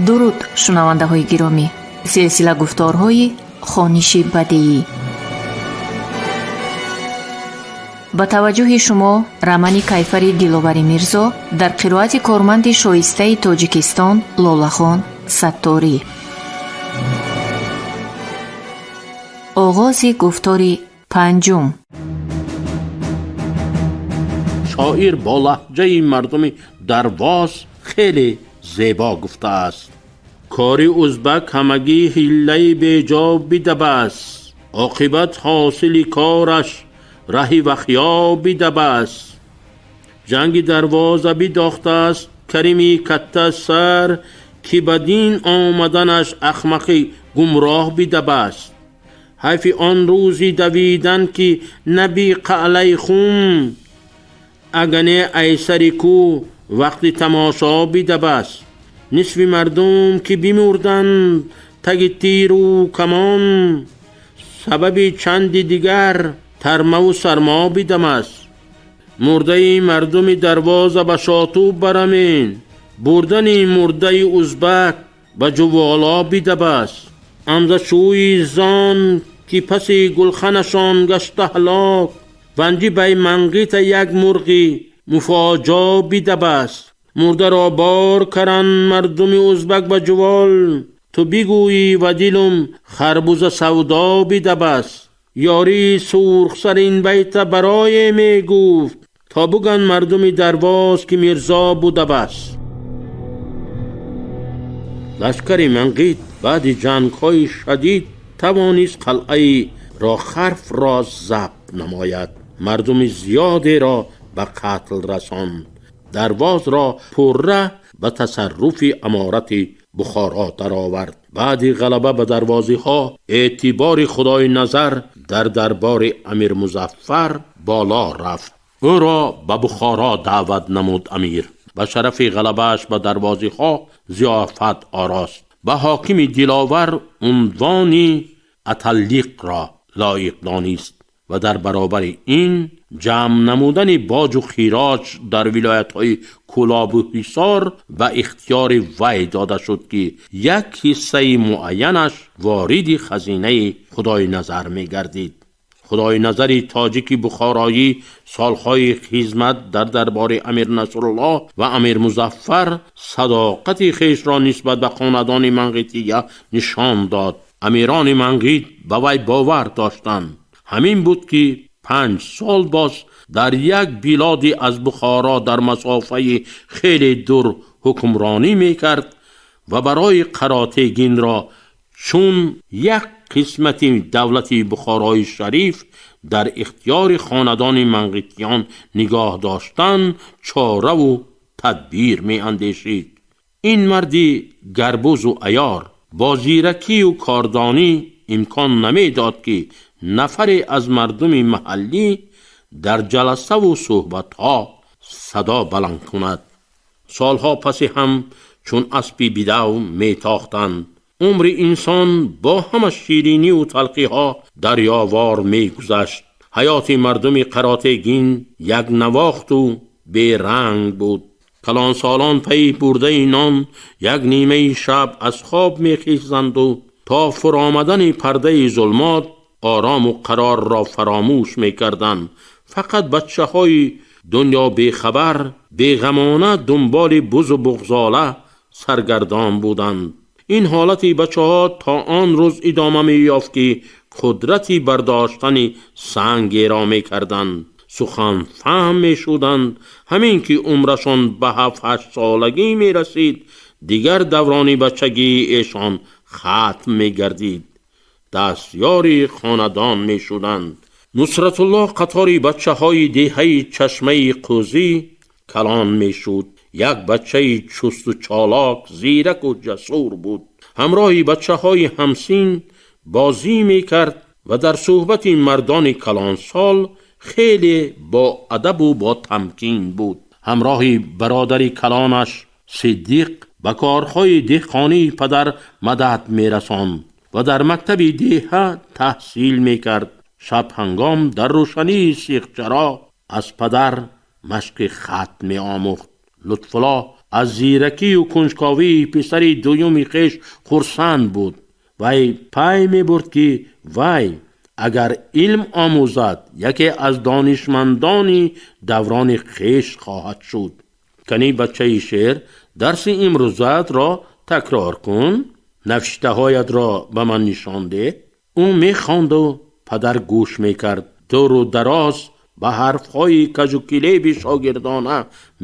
Дуруд, шунавандаҳои гиромӣ! Силсила гуфторҳои хониши бадеӣ. Ба таваҷҷӯҳи шумо романи Кайфари Диловари Мирзо дар қироати корманди шоистаи Тоҷикистон Лолахон Сатторӣ. Оғози гуфтори панҷум. Шоир бо лаҳҷаи мардуми Дарвоз хеле зебо гуфтааст: кори узбак ҳамагӣ ҳиллаи беҷо бидабаст, оқибат ҳосили кораш раҳи вахё бидабаст. Ҷанги Дарвоза бидохтааст Карими катта сар, ки ба дин омаданаш ахмақи гумроҳ бидабаст. Ҳайфи он рӯзи давидан, ки наби қалъаи хум, агане айсари кӯ вақти тамошо бидабаст. Нисфи мардум ки бимурданд таги тиру камон, сабаби чанди дигар тармаву сармо бидамаст. Мурдаи мардуми Дарвоза ба шотуб барамен, бурдани мурдаи узбак ба ҷуволо бидабаст. Амзашӯи зон ки паси гулханашон гашта ҳалок, ванҷи бай манғита як мурғи муфоҷо бидабаст. Мурдаро бор каран мардуми узбак ба ҷувол, ту бигӯӣ ва дилум харбуза савдо бидабаст. Ёрии сурхсар ин байта барое мегуфт, то буган мардуми Дарвоз ки Мирзо будабаст. Лашкари Манғит баъди ҷангҳои шадид тавонист қалъаи Рохарфро забт намояд, мардуми зиёдеро ба қатл расонд, Дарвозро пурра ба тасарруфи аморати Бухоро даровард. Баъди ғалаба ба дарвозиҳо эътибори Худои Назар дар дарбори Амир Музаффар боло рафт. Ӯро ба Бухоро даъват намуд амир. Ба шарафи ғалабааш ба дарвозиҳо зиёфат орост. Ба ҳокими Диловар унвони Аталлиқро лоиқ донист ва дар баробари ин ҷамъ намудани боҷу хироҷ дар вилоятҳои Кӯлобу Ҳисор ба ихтиёри вай дода шуд, ки як ҳиссаи муайянаш вориди хазинаи Худои Назар мегардид. Худои Назари тоҷики бухороӣ солҳои хизмат дар дарбори Амир Насруллоҳ ва Амир Музаффар садоқати хешро нисбат ба хонадони Манғития нишон дод. Амирони Манғит ба вай бовар доштанд. Ҳамин буд, ки 5 сол боз дар як билоди аз Бухоро дар масофаи хеле дур ҳукмронӣ мекард ва барои Қаротегинро чун як қисмати давлати Бухорои Шариф дар ихтиёри хонадони Манғитиён нигоҳ доштан чораву тадбир меандешид. Ин марди гарбузу аёр бо зиракию кордонӣ имкон намедод, ки нафаре аз мардуми маҳаллӣ дар ҷаласаву суҳбатҳо садо баланд кунад. Солҳо паси ҳам чун аспи бидав метохтанд. Умри инсон бо ҳама шириниву талхиҳо дарёвор мегузашт. Ҳаёти мардуми Қаротегин якнавохту беранг буд. Калонсолон пайи бурдаи нон як нимаи шаб аз хоб мехезанду то фуромадани пардаи зулмот орому қарорро фаромӯш мекарданд. Фақат бачаҳои дунё бехабар беғамона дунболи бузу буғзола саргардон буданд. Ин ҳолати бачаҳо то он рӯз идома меёфт, ки қудрати бардоштани сангеро мекарданд, суханфаҳм мешуданд. Ҳамин ки умрашон ба 7-8 солагӣ мерасид, дигар даврони бачагии эшон хатм мегардид, дастёри хонадон мешуданд. Нусратуллоҳ қатори бачаҳои деҳаи Чашмаи Қӯзӣ калон мешуд. Як бачаи чусту чолок, зираку ҷасур буд. Ҳамроҳи бачаҳои ҳамсин бозӣ мекард ва дар суҳбати мардони калонсол хеле боадабу ботамкин буд. Ҳамроҳи бародари калонаш Сиддиқ ба корҳои деҳқонии падар мадад мерасонд ва дар мактаби деҳа таҳсил мекард. Шаб ҳангом дар рӯшании сихчароғ аз падар машқи хат меомӯхт. Лутфуллоҳ Аз зиракию кунҷковии писари дуюми хеш хурсанд буд. Вай пай мебурд, ки вай агар илм омӯзад, яке аз донишмандони даврони хеш хоҳад шуд. Кани, бачаи шер, дарси имрӯзаатро такрор кун, навиштаҳоятро ба ман нишон деҳ. Ӯ мехонду падар гӯш мекард. Дуру дароз ба ҳарфҳои кажу-килеби шогирдона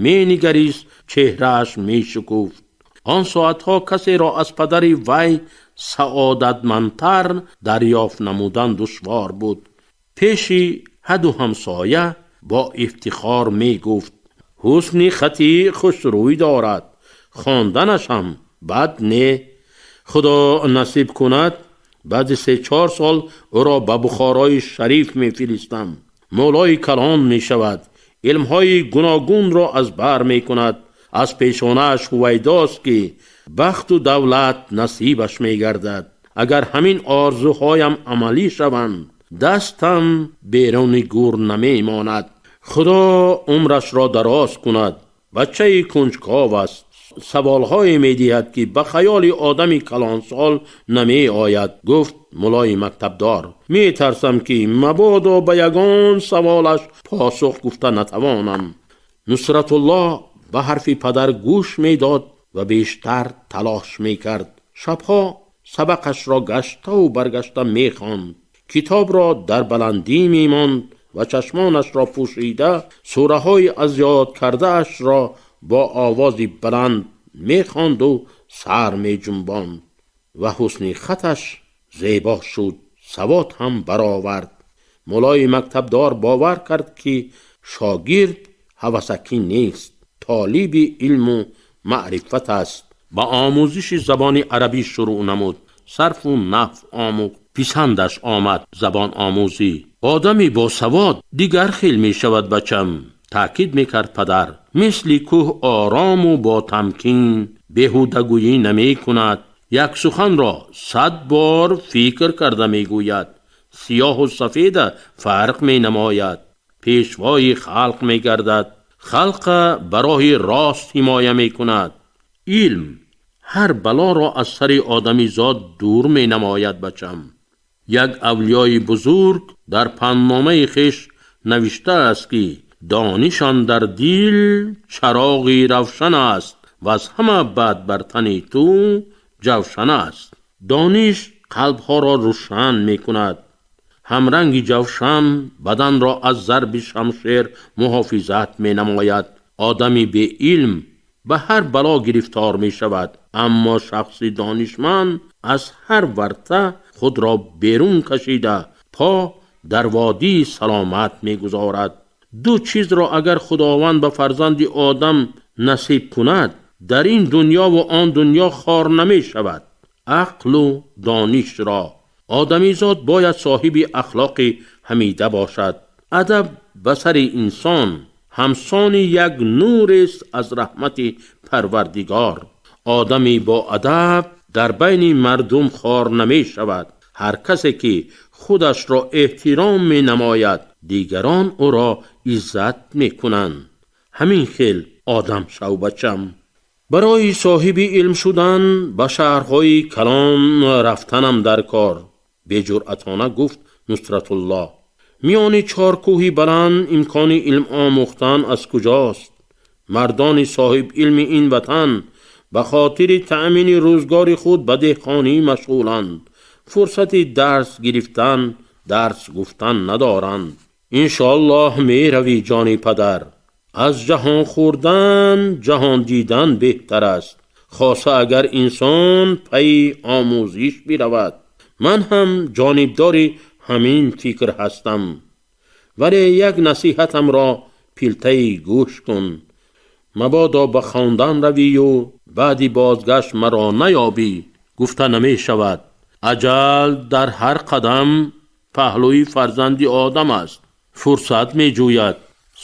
менигарист, чеҳрааш мешукуфт. Он соатҳо касеро аз падари вай саодатмандтар дарёфт намудан душвор буд. Пеши ҳаду ҳамсоя бо ифтихор мегуфт: «Ҳусни хати хушрӯй дорад, хонданаш ҳам бад не. Худо насиб кунад, баъди 3-4 сол ӯро ба Бухорои Шариф мефиристам. Муллои калон мешавад, илмҳои гуногунро аз бар мекунад. Аз пешонааш ҳувайдост, ки бахту давлат насибаш мегардад. Агар ҳамин орзуҳоям амалӣ шаванд, дастам беруни гур намемонад. Худо умрашро дароз кунад. Бачаи кунҷков аст, саволҳое медиҳад, ки ба хаёли одами калонсол намеояд», гуфт муллои мактабдор. «Метарсам, ки мабодо ба ягон саволаш посух гуфта натавонам». Нусратулло ба ҳарфи падар гӯш медод ва бештар талош мекард. Шабҳо сабақашро гаштаву баргашта мехонд, китобро дар баландӣ мемонд ва чашмонашро пӯшида сураҳои аз ёд кардаашро бо овози баланд мехонду сар меҷунбонд ва ҳусни хаташ зебо шуд, савод ҳам баровард. Муллои мактабдор бовар кард, ки шогирд ҳавасакӣ нест, толиби илму маърифат аст. Ба омӯзиши забони арабӣ шурӯъ намуд, сарфу наҳв омӯхт. Писандаш омад забономӯзӣ. «Одами босавод дигар хел мешавад, бачам», таъкид мекард падар. «Мисли кӯҳ орому ботамкин, беҳудагӯӣ намекунад, як суханро 100 бор фикр карда мегӯяд, сиёҳу сафеда фарқ менамояд. Пешвои халқ мегардад, халқа ба роҳи рост ҳимоя мекунад. Илм ҳар балоро аз сари одамизод дур менамояд, бачам. Як авлиёи бузург дар пандномаи хеш навиштааст, ки дониш андар дил чароғи равшан аст ва аз ҳама бад бар тани ту ҷавшан аст. Дониш қалбҳоро рӯшан мекунад, ҳамранги ҷавшан баданро аз зарби шамшер муҳофизат менамояд. Одами беилм ба ҳар бало гирифтор мешавад, аммо шахси донишманд аз ҳар варта худро берун кашида, по дар водии саломат мегузорад. Ду чизро агар Худованд ба фарзанди одам насиб кунад, дар ин дунёву он дунё хор намешавад: ақлу донишро. Одамизод бояд соҳиби ахлоқи ҳамида бошад. Адаб ба сари инсон ҳамсони як нурест аз раҳмати Парвардигор. Одами боадаб дар байни мардум хор намешавад. Ҳар касе ки худашро эҳтиром менамояд, дигарон ӯро иззат мекунанд. Ҳамин хел одам шав, бачам. Барои соҳиби илм шудан ба шаҳрҳои калон рафтанам дар кор», беҷуръатона гуфт Нусратулло. «Миёни чор кӯҳи баланд имкони илм омӯхтан аз куҷост? Мардони соҳиб илми ин ватан ба хотири таъмини рӯзгори худ ба деҳқонӣ машғуланд, фурсати дарс гирифтан, дарс гуфтан надоранд». «Иншоаллоҳ меравӣ, ҷони падар. Аз ҷаҳон хӯрдан ҷаҳон дидан беҳтар аст, хоса агар инсон пайи омӯзиш биравад. Ман ҳам ҷонибдори ҳамин фикр ҳастам. Вале як насиҳатамро пилтаи гӯш кун. Мабодо ба хондан равию баъди бозгашт маро наёбӣ, гуфта намешавад. Аҷал дар ҳар қадам паҳлӯи фарзанди одам аст, фурсат меҷӯяд,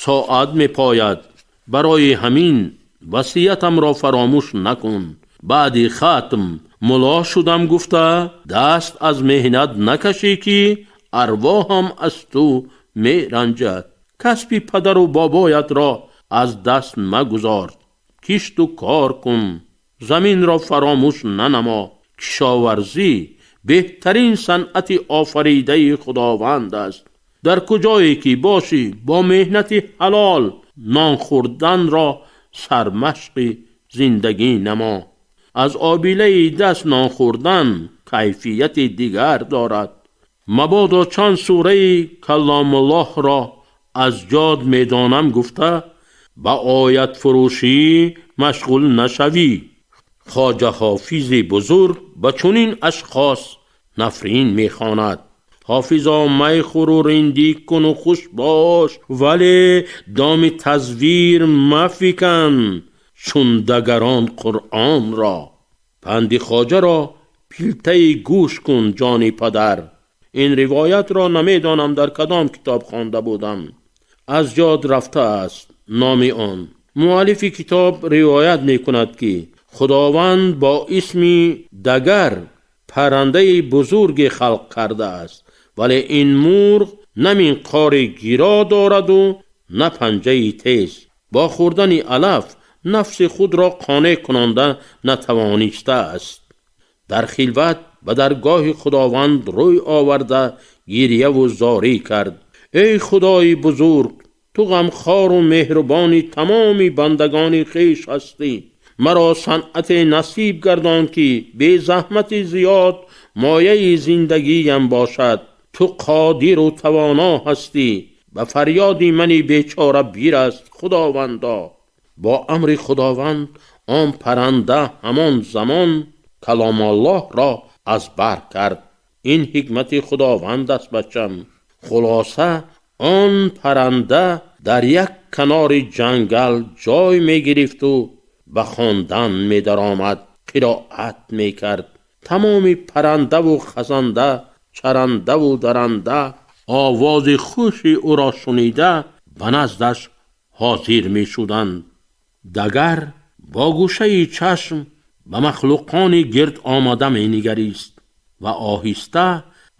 соат мепояд. Барои ҳамин васиятамро фаромӯш накун. Баъди хатм мулло шудам гуфта, даст аз меҳнат накашӣ, ки арвоҳам аз ту меранҷад. Касби падару бобоятро аз даст магузор. Кишту кор кун, заминро фаромӯш нанамо. Кишоварзӣ беҳтарин санъати офаридаи Худованд аст. Дар куҷое ки бошӣ, бо меҳнати ҳалол нон хӯрданро сармашқи зиндагӣ намо. Аз обилаи даст нон хӯрдан кайфияти дигар дорад. Мабодо чанд сураи Каломуллоҳро аз ёд медонам гуфта ба оятфурӯшӣ машғул нашавӣ. Хоҷа Ҳофизи бузург ба чунин ашхос нафрин мехонад. Ҳофизо, майхӯру риндӣ куну хуш бош, вале доми тазвир мафикан чун дагарон Қуръонро. Панди хоҷаро пилтаи гӯш кун, ҷони падар. Ин ривоятро намедонам дар кадом китоб хонда будам, аз ёд рафтааст номи он. Муаллифи китоб ривоят мекунад, ки Худованд бо исми Дагар паррандаи бузурге халқ кардааст, вале ин мурғ на минқори гиро дораду на панҷаи тез. Бо хӯрдани алаф нафси худро қонеъ кунонда натавонистааст. Дар хилват ба даргоҳи Худованд рӯй оварда, гирьяву зорӣ кард: «Эй Худои бузург, ту ғамхору меҳрубони тамоми бандагони хеш ҳастӣ. Маро санъате насиб гардон, ки безаҳмати зиёд мояи зиндагиям бошад. Ту қодиру тавоно ҳастӣ, ба фарёди мани бечора бирас, Худовандо». Бо амри Худованд он парранда ҳамон замон Каломуллоҳро аз бар кард. Ин ҳикмати Худованд аст, бачам. Хулоса, он парранда дар як канори ҷангал ҷой мегирифту ба хондан медаромад, қироат мекард. Тамоми паррандаву хазанда, чарандаву даранда овози хуши ӯро шунида, ба наздаш ҳозир мешуданд. Дагар бо гӯшаи чашм ба махлуқони гирд омада менигарист ва оҳиста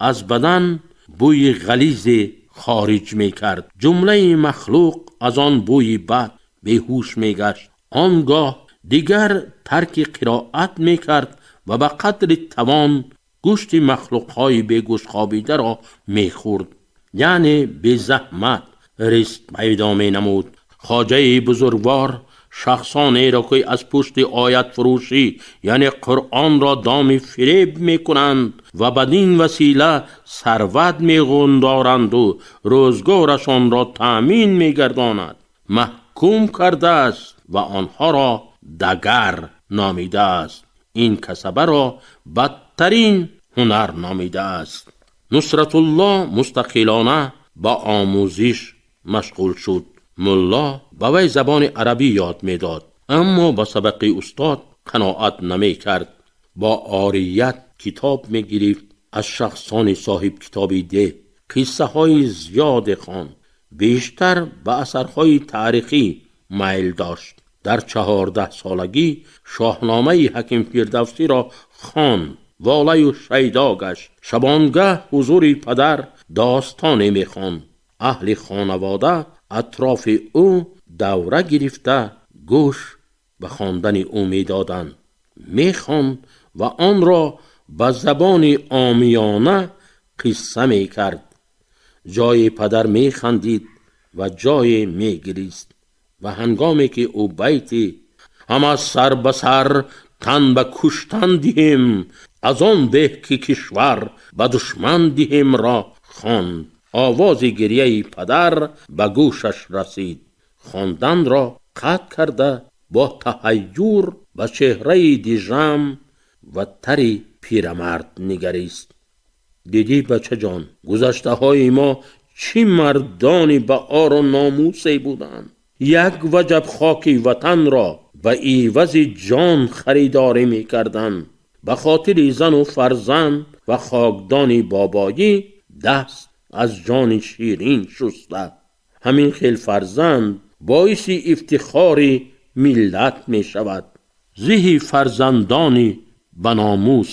аз бадан бӯи ғализе хориҷ мекард. Ҷумлаи махлуқ аз он бӯи бад беҳуш мегашт. Он гоҳ дигар тарки қироат мекард ва ба қадри тавон гӯшти махлуқҳои бегӯштхобидаро мехӯрд, яъне безаҳмат ризқ пайдо менамуд. Хоҷаи бузургвор шахсонеро, ки аз пушти оятфурӯшӣ, яъне Қуръонро доми фиреб мекунанд ва бадин васила сарват меғундаранду рӯзгорашонро таъмин мегардонад, маҳкум кардааст ва онҳоро дагар номидааст. Ин касабаро бадтарин ҳунар номидааст. Нусратулло мустақилона ба омӯзиш машғул шуд. Мулло ба вай забони арабӣ ёд медод, аммо ба сабақи устод қаноат намекард. Бо орият китоб мегирифт, аз шахсони соҳибкитоби деҳ қиссаҳои зиёде хонд. Бештар ба асарҳои таърихӣ майл дошт. Дар 14-солагӣ Шоҳномаи Ҳаким Фирдавсиро хонд, волаю шайдо гашт. Шабонгаҳ ҳузури падар достоне мехонд. Аҳли хонавода атрофи ӯ давра гирифта, гӯш ба хондани ӯ медоданд. Мехонд ва онро ба забони омиёна қисса мекард. Ҷои падар механдид ва ҷое мегирист ва ҳангоме ки ӯ байти «ҳама сар ба сар тан ба куштан диҳем, аз он беҳ ки кишвар ба душман диҳем» ро хонд, овози гирьяи падар ба гӯшаш расид. Хонданро қатъ карда, бо таҳайюр ба чеҳраи дижам ва тари пирамард нигарист. «Дидӣ, бачаҷон, гузаштаҳои мо чӣ мардони ба ору номусе буданд? Як ваҷаб хоки ватанро ба ивази ҷон харидорӣ мекарданд. Ба хотири зану фарзанд ва хокдони бобоӣ даст аз ҷони ширин шуста. Ҳамин хел фарзанд боиси ифтихори миллат мешавад. Зиҳи фарзандони баномус».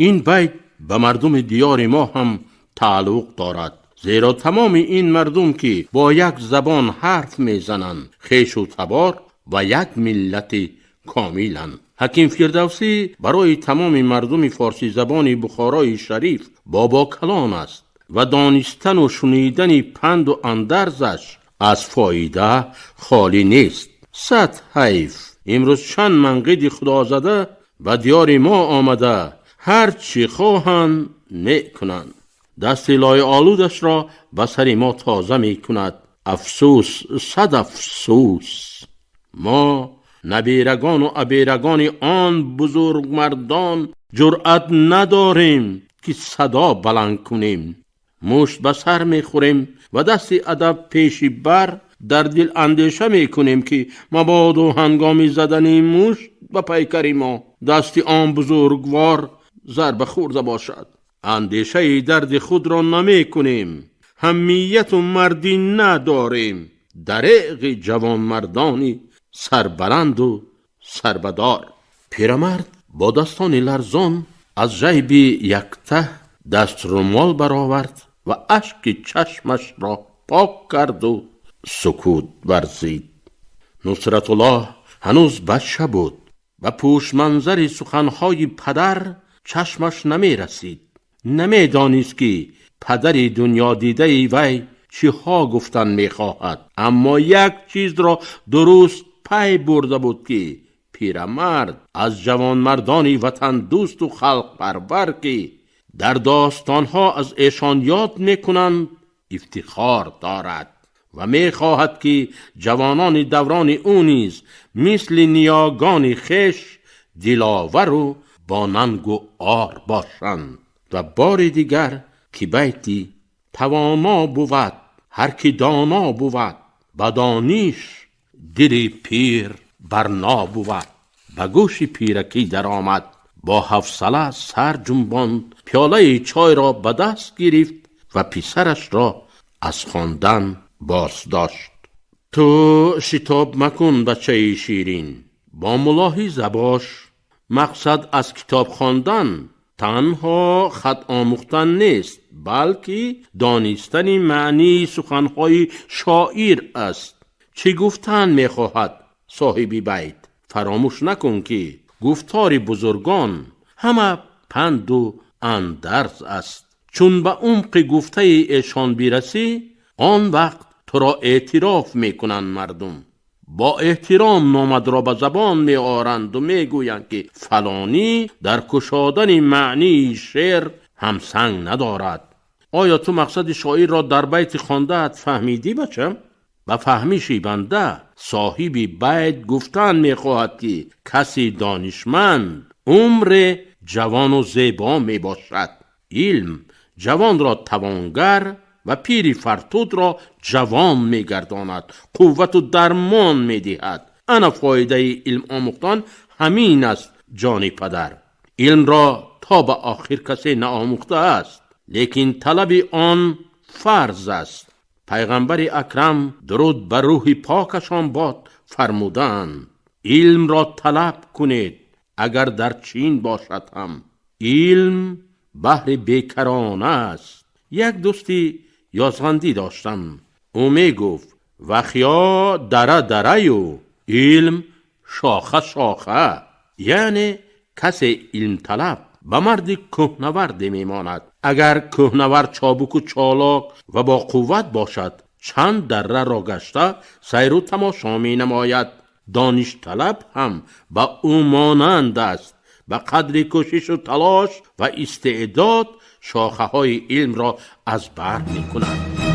Ин байт ба мардуми диёри мо ҳам тааллуқ дорад, зеро тамоми ин мардум, ки бо як забон ҳарф мезананд, хешу табор ва як миллати комиланд. Ҳаким Фирдавсӣ барои тамоми мардуми форсизабони Бухорои Шариф бобокалон аст ва донистану шунидани панду андарзаш аз фоида холӣ нест. Сад ҳайф, имрӯз чанд манқиди худозада ба диёри мо омада ҳар чӣ хоҳанд мекунанд. Дасти лойолудашро ба сари мо тоза мекунад. Афсӯс, сад афсӯс! Мо набирагону абирагони он бузургмардон ҷуръат надорем, ки садо баланд кунем. Мушт ба сар мехӯрем ва дасти адаб пеши бар дар дил андеша мекунем, ки мабодо ҳангоми задани мушт ба пайкари мо дасти он бузургвор зарба хӯрда бошад. Андешаи дарди худро намекунем, ҳамияту мардӣ надорем. Дареғи ҷавонмардони сарбаланду сарбадор. Пирамард бо дастони ларзон аз ҷайби яктаҳ даструмол баровард ва ашки чашмашро пок карду сукут варзид. Нусратуллоҳ ҳанӯз бача буд ва пушманзари суханҳои падар чашмаш намерасид. Намедонист, ки падари дунёдидаи вай чиҳо гуфтан мехоҳад, аммо як чизро дуруст пай бурда буд, ки пирамард аз ҷавонмардони ватандӯсту халқпарвар, ки дар достонҳо аз эшон ёд мекунанд, ифтихор дорад ва мехоҳад, ки ҷавонони даврони ӯ низ мисли ниёгони хеш диловару бо нангу ор бошанд. Ва бори дигар ки байти «Тавоно бувад ҳар ки доно бувад, ба дониш дили пир барно бувад» ба гӯши пиракӣ даромад. Бо ҳавсала сар ҷунбонд, пиёлаи чойро ба даст гирифт ва писарашро аз хондан боздошт. «Ту шитоб макун, бачаи ширин, бо мулоҳиза бош. Мақсад аз китоб хондан танҳо хат омӯхтан нест, балки донистани маънии суханҳои шоир аст. Чӣ гуфтан мехоҳад соҳиби байт? Фаромӯш накун, ки гуфтори бузургон ҳама панду андарз аст. Чун ба умқи гуфтаи эшон бирасӣ, он вақт туро эътироф мекунанд мардум, бо эҳтиром номатро ба забон меоранду мегӯянд, ки фалонӣ дар кушодани маънии шеър ҳамсанг надорад. Оё ту мақсади шоирро дар байти хондаат фаҳмидӣ, бачам? Ба фаҳмиши банда, соҳиби байт гуфтан мехоҳад, ки каси донишманд умре ҷавону зебо мебошад. Илм ҷавонро тавонгар ва пири фартудро ҷавон мегардонад, қуввату дармон медиҳад. Ана фоидаи илм омӯхтан ҳамин аст, ҷони падар. Илмро то ба охир касе наомӯхтааст, лекин талаби он фарз аст. Пайғамбари акрам, дуруд ба рӯҳи покашон бод, фармудаанд: «Илмро талаб кунед, агар дар Чин бошад ҳам». Илм баҳри бекарона аст. Як дӯсти ёзғандӣ доштам, ӯ мегуфт: «Ваҳйо дара дараю, илм шоха шоха». Яъне касе илмталаб ба марди кӯҳнаварде мемонад. Агар кӯҳнавард чобуку чолок ва бо қувват бошад, чанд дарраро гашта сайру тамошо менамояд. Доништалаб ҳам ба ӯ монанд аст, ба қадри кӯшишу талош ва истеъдод шохаҳои илмро аз бар мекунад.